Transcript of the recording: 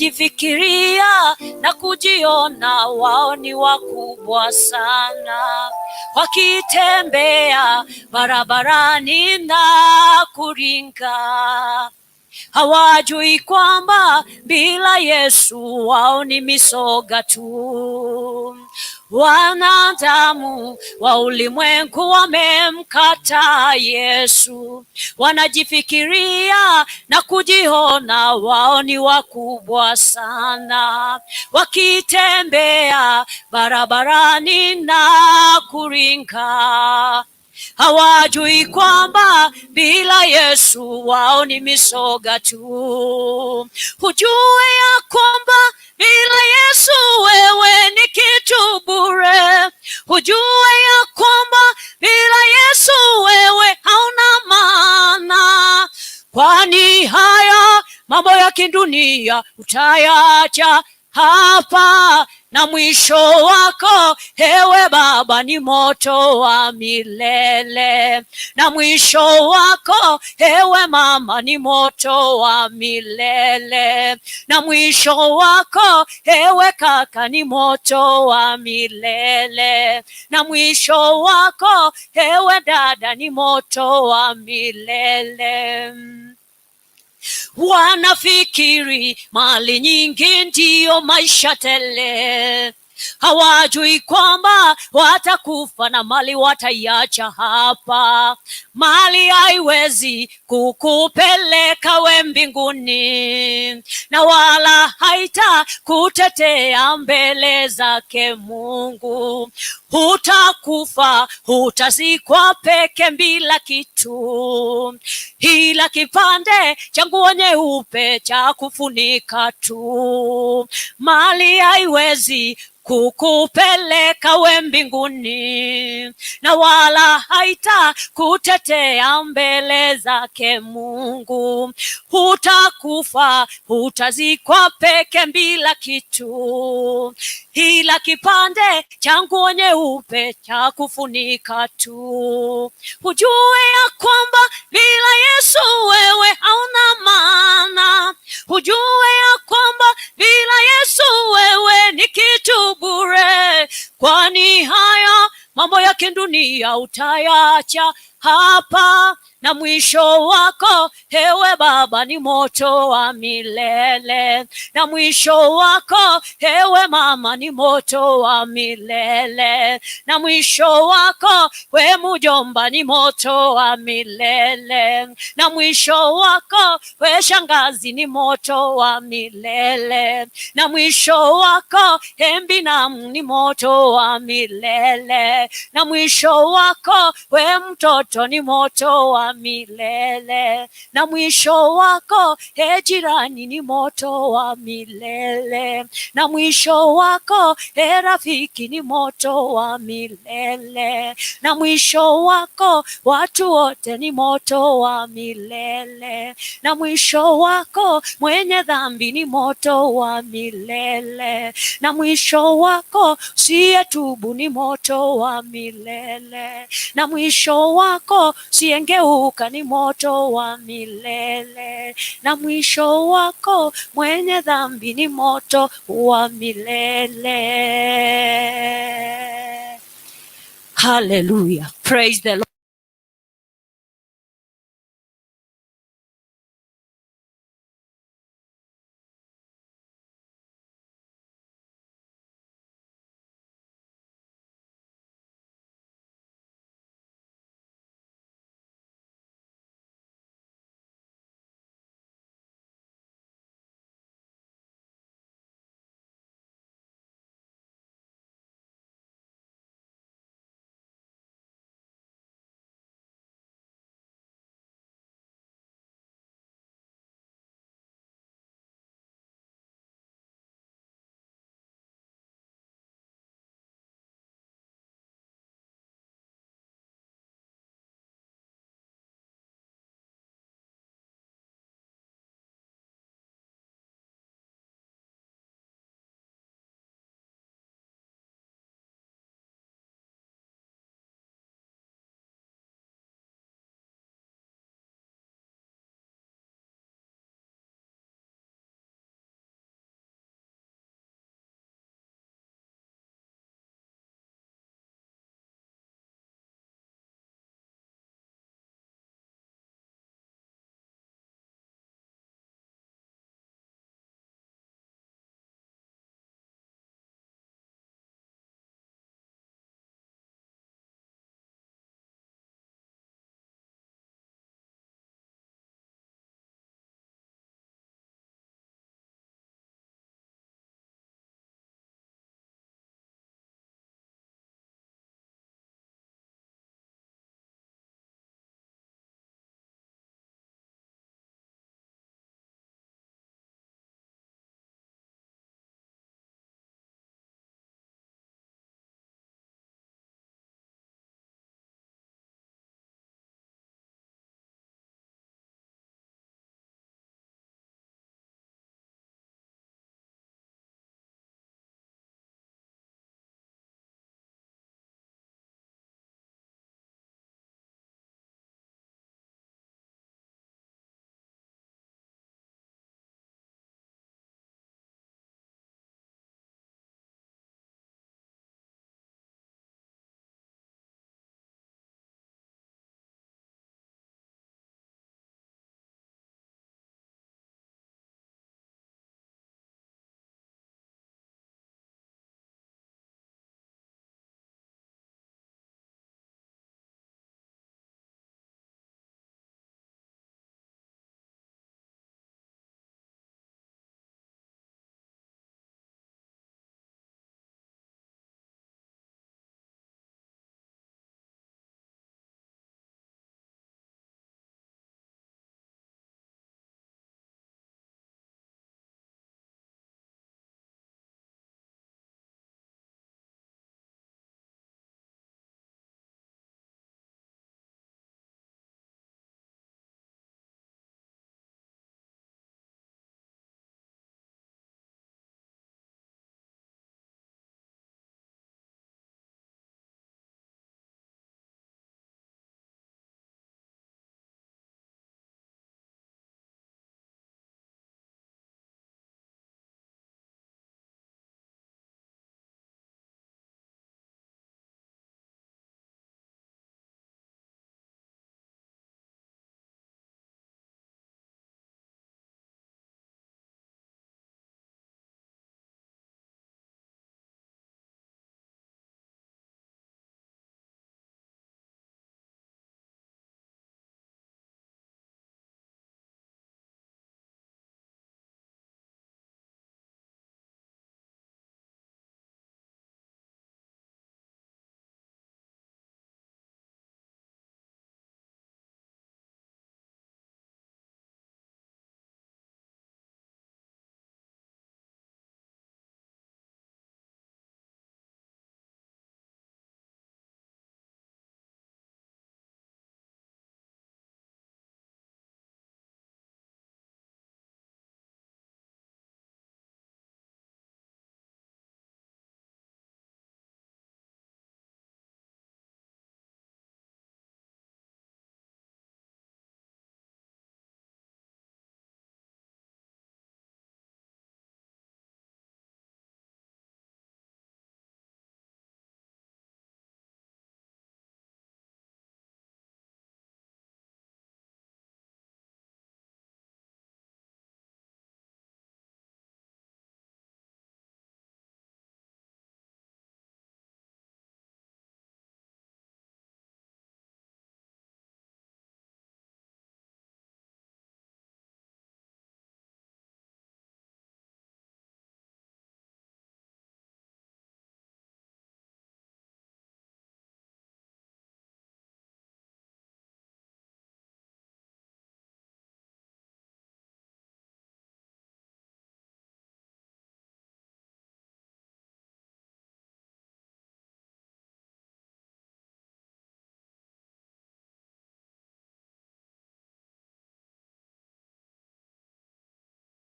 Wanajifikiria na kujiona wao ni wakubwa sana, wakitembea barabarani na kuringa. Hawajui kwamba bila Yesu wao ni misoga tu. Wanadamu wa ulimwengu wamemkataa Yesu, wanajifikiria na kujiona wao ni wakubwa sana, wakitembea barabarani na kuringa. Hawajui kwamba bila Yesu wao ni misoga tu. Hujue ya kwamba bila Yesu wewe ni kitu bure. Hujue ya kwamba bila Yesu wewe hauna maana, kwani haya mambo ya kidunia utayacha hapa na mwisho wako ewe Baba ni moto wa milele, na mwisho wako ewe Mama ni moto wa milele, na mwisho wako ewe kaka ni moto wa milele, na mwisho wako ewe dada ni moto wa milele. Wanafikiri mali nyingi ndiyo maisha tele, hawajui kwamba watakufa na mali wataiacha hapa. Mali haiwezi kukupeleka we mbinguni, na wala haita kutetea mbele zake Mungu. Hutakufa, hutazikwa peke bila kitu, ila kipande cha nguo nyeupe cha kufunika tu. Mali haiwezi kukupeleka we mbinguni, na wala haita kutetea mbele zake Mungu. Hutakufa, hutazikwa peke bila kitu, ila kipande cha nguo nyeupe cha kufunika tu. Hujue ya kwamba bila Yesu wewe hauna maana. Hujue ya kwamba bila Yesu wewe ni kitu bure, kwani haya mambo ya kidunia utayacha hapa, na mwisho wako ewe Baba ni moto wa milele, na mwisho wako ewe Mama ni moto wa milele, na mwisho wako we mjomba ni moto wa milele, na mwisho wako we shangazi ni moto wa milele, na mwisho wako embinamu ni moto wa milele, na mwisho wako we mtoto ni moto wa milele, na mwisho wako e jirani ni moto wa milele, na mwisho wako e rafiki ni moto wa milele, na mwisho wako watu wote ni moto wa milele, na mwisho wako mwenye dhambi ni moto wa milele, na mwisho wako usiyetubu ni moto wa milele, na mwisho wako usiyengeuka ni moto wa milele, na mwisho wako mwenye dhambi ni moto wa milele. Hallelujah. Praise the Lord.